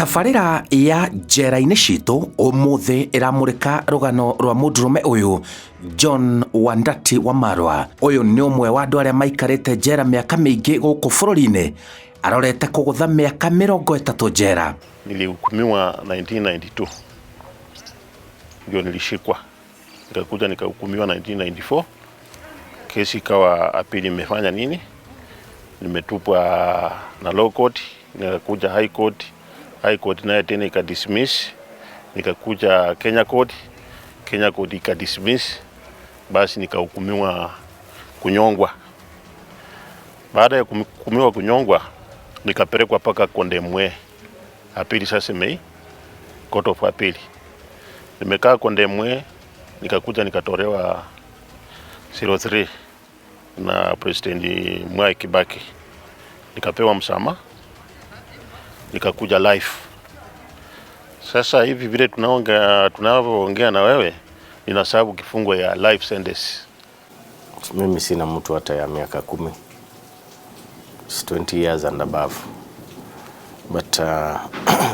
Tabarĩra ya njera-inĩ citũ ũmũthĩ ĩramũrĩka rũgano rwa mũndũrũme ũyũ John Wandati Wamarwa. Ũyũ nĩ ũmwe wa andũ arĩa maikarĩte njera mĩaka mĩingĩ gũkũ bũrũri-inĩ, arorete kũgũtha mĩaka 30 njera. Nilihukumiwa 1992, ndio nilishikwa, nikakuja nikahukumiwa 1994. Kesi ikawa appeal imefanya nini, nimetupwa na low court, nikakuja high court, high court naye tena ikadismiss, nikakuja Kenya court, Kenya court ikadismiss, basi nikahukumiwa kunyongwa. Baada ya kuhukumiwa kunyongwa, nikapelekwa mpaka Kondemwe appeal, sasa mei court of appeal. Nimekaa Kondemwe, nikakuja nikatolewa 03 na President Mwai Kibaki, nikapewa msamaha, nikakuja life. Sasa hivi vile tunaongea, tunavyoongea na wewe, ninaserve kifungo ya life sentence. Mimi sina mtu hata ya miaka 10. It's 20 years and above. But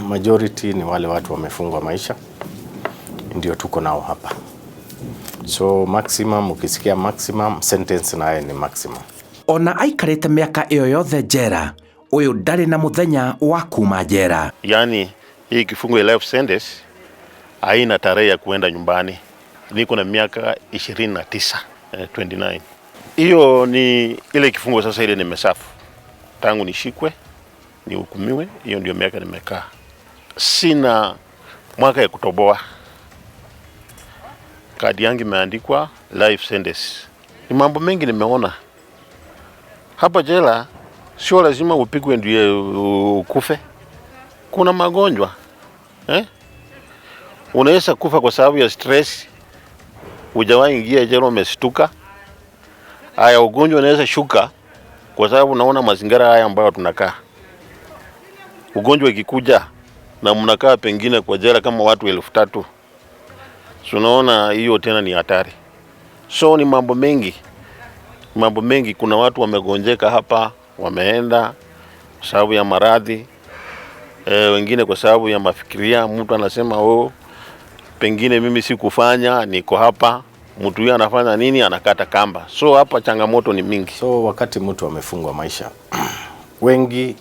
majority ni wale watu wamefungwa maisha, ndio tuko nao hapa. So maximum, ukisikia maximum sentence naye ni maximum. Ona aikarĩte mĩaka ĩyo yothe njera, ũyũ ndarĩ na mũthenya wa kuma njera. Yaani hii kifungo ya life sentence haina tarehe ya kuenda nyumbani. Niko na miaka 29, 29. Hiyo ni ile kifungo sasa ile nimeserve tangu nishikwe nihukumiwe, hiyo ndio miaka nimekaa. Sina mwaka ya kutoboa. Kadi yangu imeandikwa life sentence. Ni mambo mengi nimeona hapa jela. Sio lazima upigwe ndio ukufe. Kuna magonjwa, eh? Unaweza kufa kwa sababu ya stress, hujawahi ingia jela umeshtuka. Haya, ugonjwa unaweza shuka kwa sababu unaona mazingira haya ambayo tunakaa. Ugonjwa ikikuja na mnakaa pengine kwa jela kama watu 3000, so unaona hiyo tena ni hatari. So ni mambo mengi, mambo mengi. Kuna watu wamegonjeka hapa, wameenda kwa sababu ya maradhi, wengine kwa sababu ya mafikiria. Mtu anasema, "Oh, pengine mimi sikufanya, niko hapa." Mtu huyo anafanya nini? Anakata kamba. So hapa changamoto ni mingi. So wakati mtu amefungwa maisha, wengi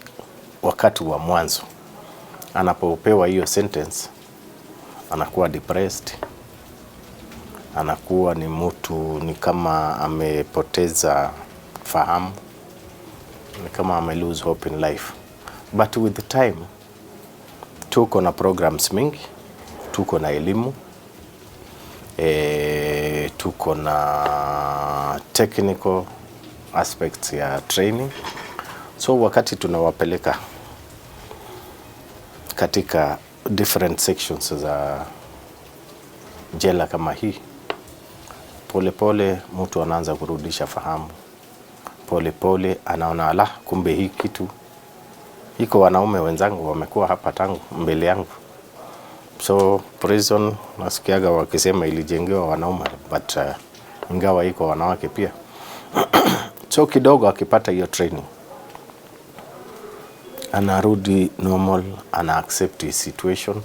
wakati wa mwanzo anapopewa hiyo sentence anakuwa depressed, anakuwa ni mtu ni kama amepoteza fahamu, ni kama ame lose hope in life. But with the time tuko na programs mingi, tuko na elimu, tuko na technical aspects ya training. So wakati tunawapeleka katika different sections za jela kama hii, polepole mtu anaanza kurudisha fahamu, polepole anaona, ala, kumbe hii kitu iko, wanaume wenzangu wamekuwa hapa tangu mbele yangu. So prison nasikiaga wakisema ilijengewa wanaume, but ingawa iko wanawake pia. So kidogo akipata hiyo training anarudi normal, ana accept his situation,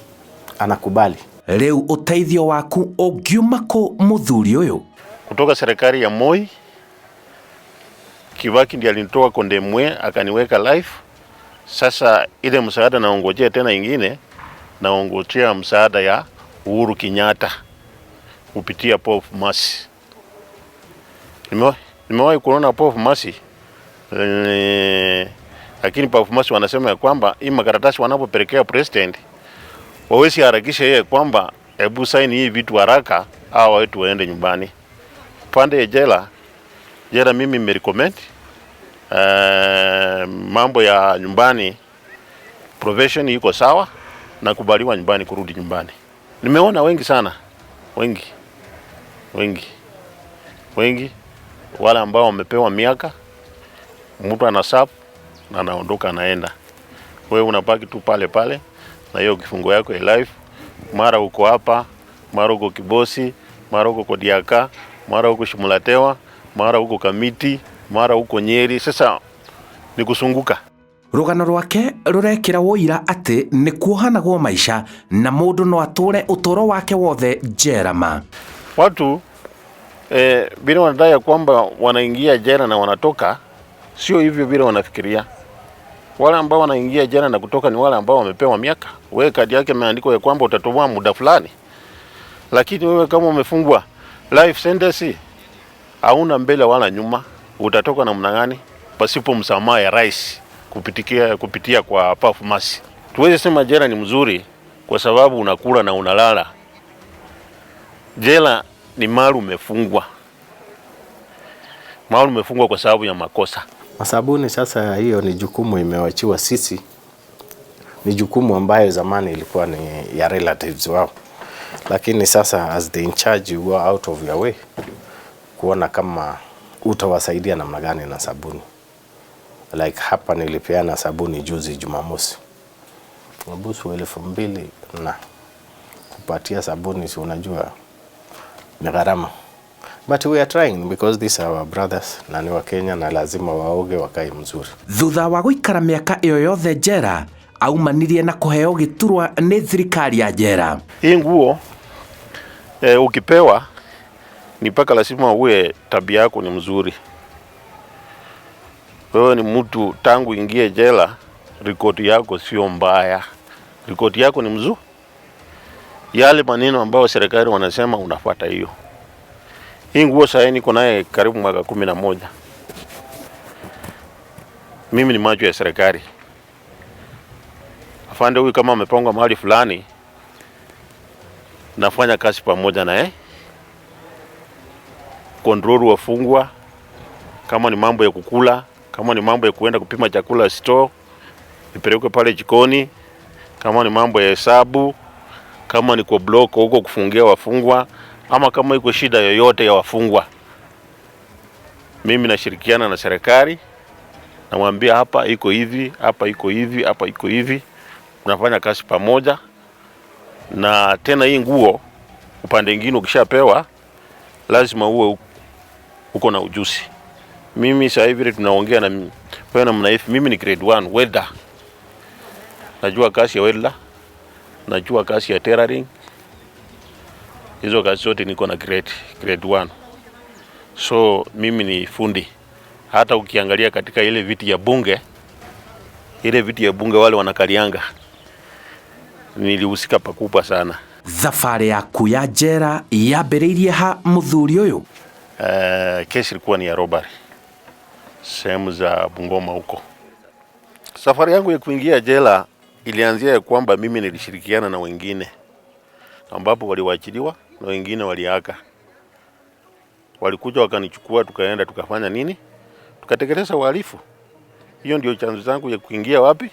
anakubali. Rĩu ũteithio waku ũngiuma kũ mũthuri ũyũ? Kutoka serikali ya Moi, Kibaki ndiye alinitoa Kondemwe akaniweka life. Sasa ile msaada naongojea tena ingine, naongojea msaada ya Uhuru Kenyatta kupitia Pope Mercy. Nimewahi kuona Pope Mercy, lakini Pope Mercy wanasema ya kwamba hii makaratasi wanapopelekea president wawezi harakisha yeye kwamba hebu saini hii vitu haraka au wetu waende nyumbani. Pande ya jela, jela mimi nimerecommend mambo ya nyumbani, probation iko sawa na kubaliwa nyumbani, kurudi nyumbani. Nimeona wengi sana, wengi wengi wengi wale ambao wamepewa miaka, mtu anaserve na anaondoka anaenda, wewe unabaki tu pale pale na hiyo kifungo yako ya life. Mara uko hapa, mara uko Kibosi, mara uko Kodiaka, mara uko Shimo la Tewa, mara uko Kamiti, mara uko Nyeri. Sasa ni kusunguka. Rũgano rwake rũrekĩra ũira atĩ nĩ kuohanagwo maica na mũndũ no atũre ũtũro wake wothe njera ma. Watu vile wanadai ya kwamba wanaingia jela na wanatoka, sio hivyo vile wanafikiria. Wale ambao wanaingia jela na kutoka ni wale ambao wamepewa miaka. Wewe kadi yake imeandikwa ya kwamba utatoboa muda fulani, lakini wewe kama umefungwa life sentence, hauna mbele wala nyuma, utatoka namna gani pasipo msamaha ya rais kupitia kwa Puff Mercy? Tuweze sema jela ni mzuri kwa sababu unakula na unalala. Jela ni mahali umefungwa, mahali umefungwa kwa sababu ya makosa. Masabuni sasa, hiyo ni jukumu imewachiwa sisi, ni jukumu ambayo zamani ilikuwa ni ya relatives wao, lakini sasa as the in charge you go out of your way kuona kama utawasaidia namna gani na sabuni. Like hapa nilipeana sabuni juzi Jumamosi, mabusu 2000 na kupatia sabuni, si unajua ni gharama, but we are trying because these are our brothers na ni wa Kenya na lazima waoge wakae mzuri. Thutha wa gũikara mĩaka ĩyo yothe njera, aumanirie na kũheo gĩturwa nĩ thirikari ya njera. Hii nguo ukipewa ni mpaka lazima uwe tabia yako ni mzuri. Wewe ni mtu tangu ingie jela, rekodi yako sio mbaya, rekodi yako ni mzuri. Yale maneno ambayo serikali wanasema unafuata hiyo. Hii nguo sasa niko naye karibu mwaka 11. Mimi ni macho ya serikali. Afande huyu kama amepangwa mahali fulani, nafanya kazi pamoja naye. Control wafungwa, kama ni mambo ya kukula, kama ni mambo ya kuenda kupima chakula store, ipelekwe pale jikoni, kama ni mambo ya hesabu, kama ni kwa block huko kufungia wafungwa, ama kama iko shida yoyote ya wafungwa, mimi nashirikiana na serikali, namwambia hapa iko hivi, hapa iko hivi, hapa iko hivi, tunafanya kazi pamoja. Na tena hii nguo upande mwingine ukishapewa lazima uwe uko na ujuzi. Mimi sasa hivi tunaongea na wewe namna hivi, mimi ni grade 1 welder. Najua kazi ya welder, najua kazi ya tailoring. Hizo kazi zote niko na grade 1. So mimi ni fundi. Hata ukiangalia katika ile viti ya bunge, ile viti ya bunge wale wanakalianga, nilihusika pakubwa sana. Thabarĩ yaku ya njera yambĩrĩirie ha mũthuri ũyũ? Kesi ilikuwa ni ya robbery sehemu za Bungoma huko. Safari yangu ya kuingia jela ilianzia ya kwamba mimi nilishirikiana na wengine ambapo waliwaachiliwa na wengine waliaka. Walikuja wakanichukua, tukaenda tukafanya nini? Tukatekeleza uhalifu. Hiyo ndio chanzo changu ya kuingia wapi?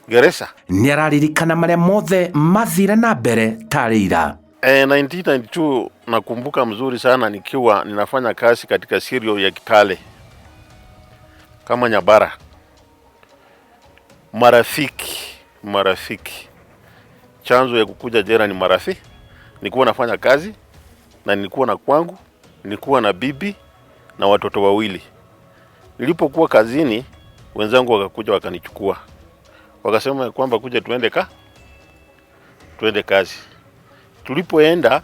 Gereza. Nĩararirikana marĩa mothe mathire na mbere tarĩ ira. 1992 nakumbuka mzuri sana nikiwa ninafanya kazi katika sirio ya Kitale kama Nyabara. Marafiki. Chanzo ya kukuja jela ni marafiki. Nilikuwa nafanya kazi na nilikuwa na kwangu, nilikuwa na bibi na watoto wawili. Nilipokuwa kazini, wenzangu wakakuja wakanichukua. Wakasema kwamba kuja tuende kazi. Tulipoenda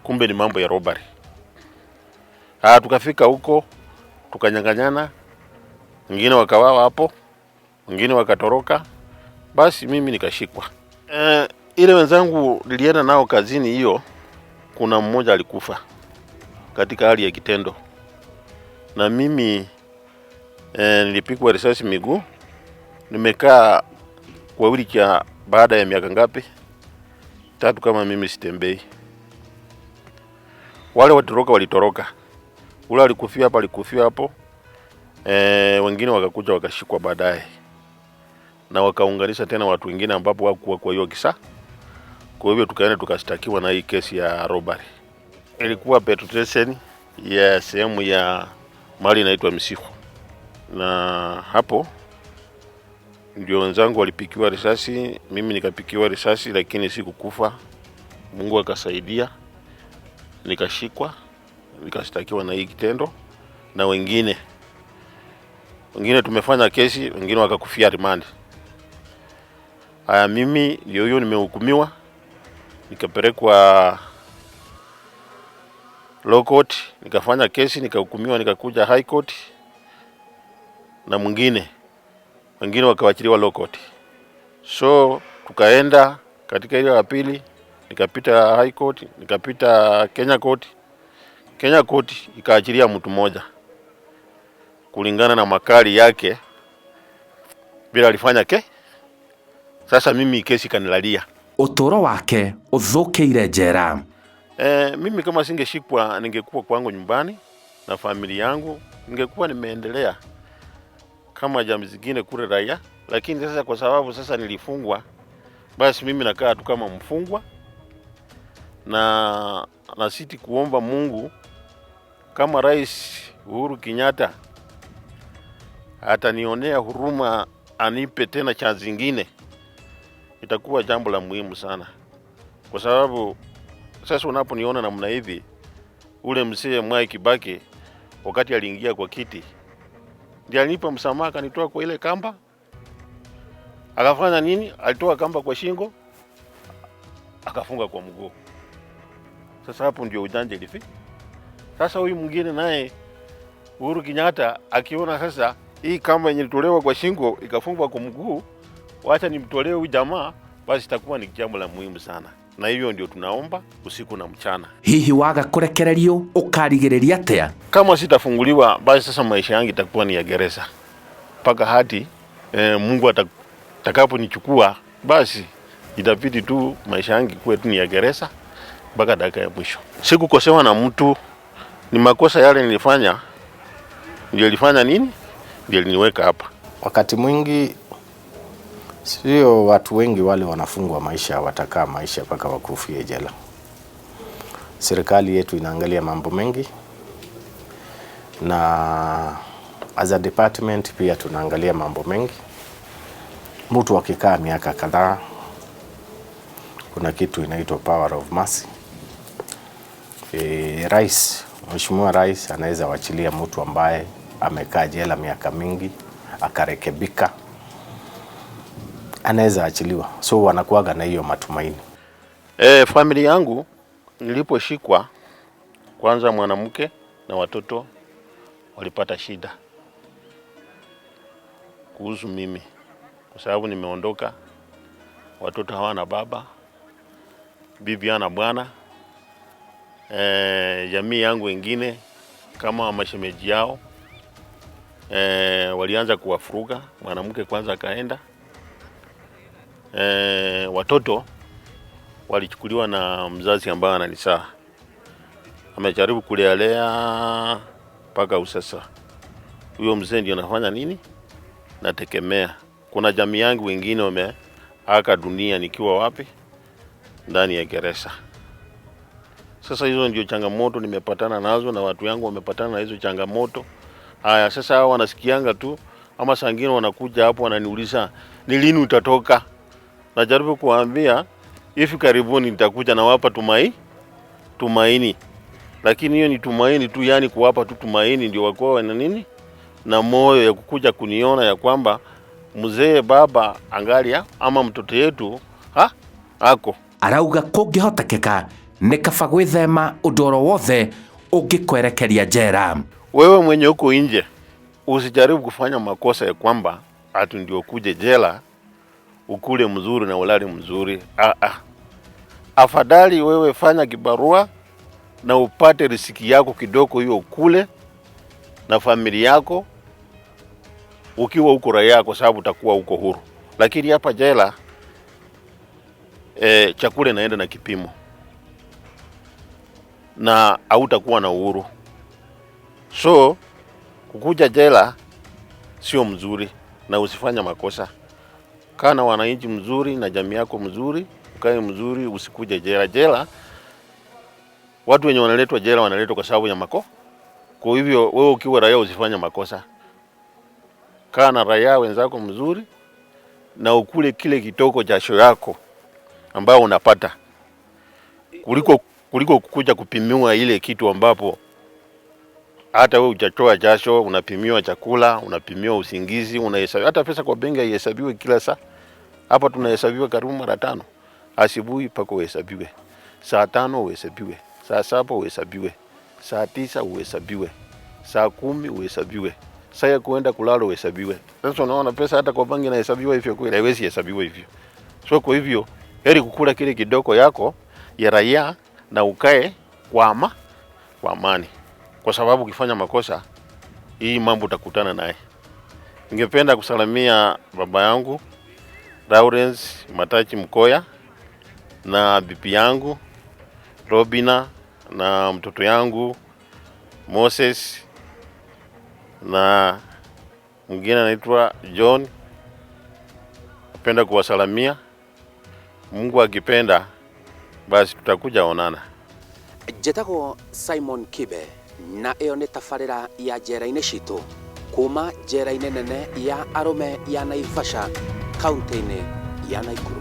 kumbe ni mambo ya robbery. Tukafika huko tukanyang'anyana, wengine wakawawa hapo, wengine wakatoroka. Basi mimi nikashikwa. Ile wenzangu nilienda nao kazini hiyo, kuna mmoja alikufa katika hali ya kitendo. Na mimi nilipigwa risasi miguu. Nimekaa kwa wheelchair baada ya miaka ngapi? 3 kama mimi sitembei. Wale watoroka walitoroka. Ule alikufia hapa, alikufia hapo. Wengine wakakuja wakashikwa baadaye. Na wakaunganisha tena watu wengine ambapo hawakuwa kwa hiyo kisa. Kwa hivyo tukaenda tukashtakiwa na hii kesi ya robbery. Ilikuwa petrol station ya sehemu ya mahali inaitwa Misihu. Na hapo ndio wenzangu walipikiwa risasi, mimi nikapikiwa risasi lakini sikukufa. Mungu akasaidia, nikashikwa, nikashtakiwa na hii kitendo na wengine. Wengine tumefanya kesi, wengine wakakufia remand. Haya, mimi ndio hiyo nimehukumiwa, nikapelekwa low court, nikafanya kesi, nikahukumiwa, nikakuja high court na mwingine, wengine wakawachiliwa low court. So tukaenda katika ile ya pili, nikapita high court, nikapita Kenya court. Kenya court ikaachilia mtu mmoja kulingana na makali yake bila alifanya ke. Sasa mimi kesi kanilalia. Ũtũũro wake ũthũkĩire njera. Mimi kama singeshikwa ningekuwa kwangu nyumbani na familia yangu, ningekuwa nimeendelea kama jamii zingine kule raia, lakini sasa kwa sababu sasa nilifungwa, basi mimi nakaa tu kama mfungwa na nasiti kuomba Mungu kama Rais Uhuru Kenyatta atanionea huruma, anipe tena chance zingine, itakuwa jambo la muhimu sana, kwa sababu sasa unaponiona namna hivi, ule mzee Mwai Kibaki wakati aliingia kwa kiti ndiye alinipa msamaha, akanitoa kwa ile kamba. Akafanya nini? Alitoa kamba kwa shingo akafunga kwa mguu. Sasa hapo ndio ujanja ilifika. Sasa huyu mwingine naye Uhuru Kenyatta akiona sasa hii kamba yenye ilitolewa kwa shingo ikafungwa kwa mguu, wacha nimtolee huyu jamaa, basi itakuwa ni jambo la muhimu sana, na hiyo ndio tunaomba usiku na mchana. Hihi waga kũrekererio ũkarigĩrĩria atĩa? Kama sitafunguliwa, basi sasa maisha yangu itakuwa ni ya gereza mpaka hadi Mungu atakaponichukua, basi itabidi tu maisha yangu ikuwe tu ni ya gereza mpaka dakika ya mwisho. Sikukosewa na mtu, ni makosa yale nilifanya ndio ilifanya nini, ndio iliniweka hapa. Wakati mwingi sio watu wengi wale wanafungwa maisha watakaa maisha mpaka wakufie jela. Serikali yetu inaangalia mambo mengi, na as a department pia tunaangalia mambo mengi. Mtu akikaa miaka kadhaa, kuna kitu inaitwa power of mercy. Rais, Mheshimiwa Rais anaweza wachilia mtu ambaye amekaa jela miaka mingi akarekebika, anaweza achiliwa. So wanakuwaga na hiyo matumaini. Familia yangu niliposhikwa, kwanza mwanamke na watoto walipata shida kuhusu mimi, kwa sababu nimeondoka, watoto hawana baba, bibi hana bwana. Jamii yangu wengine kama mashemeji yao walianza kuwafuruga. Mwanamke kwanza akaenda, watoto walichukuliwa na mzazi ambaye ananisaa, amejaribu kulealea mpaka usasa. Huyo mzee ndio anafanya nini, nategemea. Kuna jamii yangu wengine wameaga dunia nikiwa wapi, ndani ya gereza. Sasa hizo ndio changamoto nimepatana nazo na watu yangu wamepatana na hizo changamoto. Haya, sasa hao wanasikianga tu, ama saa ingine wanakuja hapo wananiuliza ni lini utatoka. Najaribu kuwaambia hivi karibuni nitakuja, nawapa tumaini, lakini hiyo ni tumaini tu, yani kuwapa tu tumaini ndio wakuwa na nini na moyo ya kukuja kuniona ya kwamba mzee baba angalia ama mtoto yetu ha ako. Arauga kũngĩhotekeka nĩ kaba gwĩthema ũndũ oro wothe ũngĩkwerekeria njera. Wewe mwenye uko nje usijaribu kufanya makosa ya kwamba ati ndio kuje jela ukule mzuri na ulale mzuri. Afadhali wewe fanya kibarua na upate riziki yako kidogo hiyo ukule na familia yako ukiwa uko raia, kwa sababu utakuwa uko huru. Lakini hapa jela chakula inaenda na kipimo na hautakuwa na uhuru. So kukuja jela sio mzuri, na usifanya makosa. Kaa na wananchi mzuri na jamii yako mzuri, ukae mzuri, usikuje jela. Jela watu wenye wanaletwa jela wanaletwa kwa sababu ya mako. Kwa hivyo wewe ukiwa raia usifanye makosa. Kaa na raia wenzako mzuri na ukule kile kitoko jasho yako ambayo unapata kuliko kukuja kupimiwa ile kitu ambapo Hata wewe hujatoa jasho, unapimiwa chakula, unapimiwa usingizi, unahesabiwa. Hata pesa kwa benki haihesabiwi kila saa. Hapa tunahesabiwa karibu mara 5. Asubuhi mpaka uhesabiwe, saa 5 uhesabiwe, saa 7 uhesabiwe, saa 9 uhesabiwe, saa 10 uhesabiwe, saa ya kuenda kulala uhesabiwe. Sasa unaona pesa hata kwa banki inahesabiwa hivyo kweli? Haiwezi hesabiwa hivyo. So kwa hivyo heri kukula kile kidogo yako ya raia na ukae kwa amani, kwa sababu ukifanya makosa hii mambo utakutana naye. Ningependa kusalamia baba yangu Lawrence Matachi Mkoya na bibi yangu Robina na mtoto yangu Moses na mwingine anaitwa John. Napenda kuwasalamia. Mungu akipenda basi tutakuja onana. Njĩtagwo Simon Kibe na ĩyo nĩ tabarĩra ya njera-inĩ citũ kuma njera-inĩ nene ya arũme ya Naivasha kaunti-inĩ ya Nakuru.